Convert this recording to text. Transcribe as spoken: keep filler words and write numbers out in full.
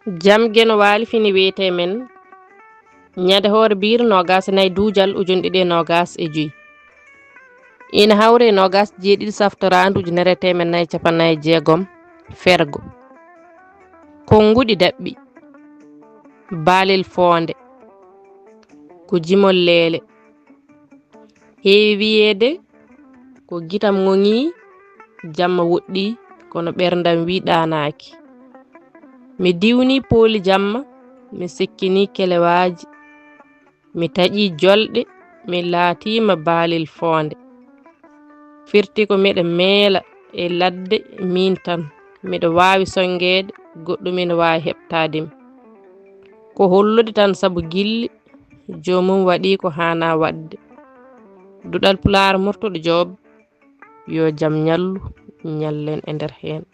Jam Geno Waali fini wiyetee men ñande hoore biir noogaas e nayi duujal ujunɗe ɗiɗi e noogaas e joy. Ina hawre noogaas jeeɗiɗi saftoraandu ujunere e teemen nayi capanɗe nayi e jeegom fergo. Konnguɗi daɓɓi. Baalel foonde. Ko jimol leele. Heewi wiyeede ko gitam ŋoŋii jamma woɗɗii kono ɓerndam wii ɗaanaaki. Mi diwnii pooli jamma, mi sikkinii kelewaaji, mi taƴii jolɗe, mi laatiima baalel foonde. Firti ko miɗa meela e ladde miin tan, miɗa waawi sonngeede goɗɗum ina waawi heɓtaade mi. Ko hollude tan sabu gilli joomum waɗii ko haanaa waɗde. Duɗal Pulaar Murtuɗo Joob, yo jam ñallu, ñallen e nder heen.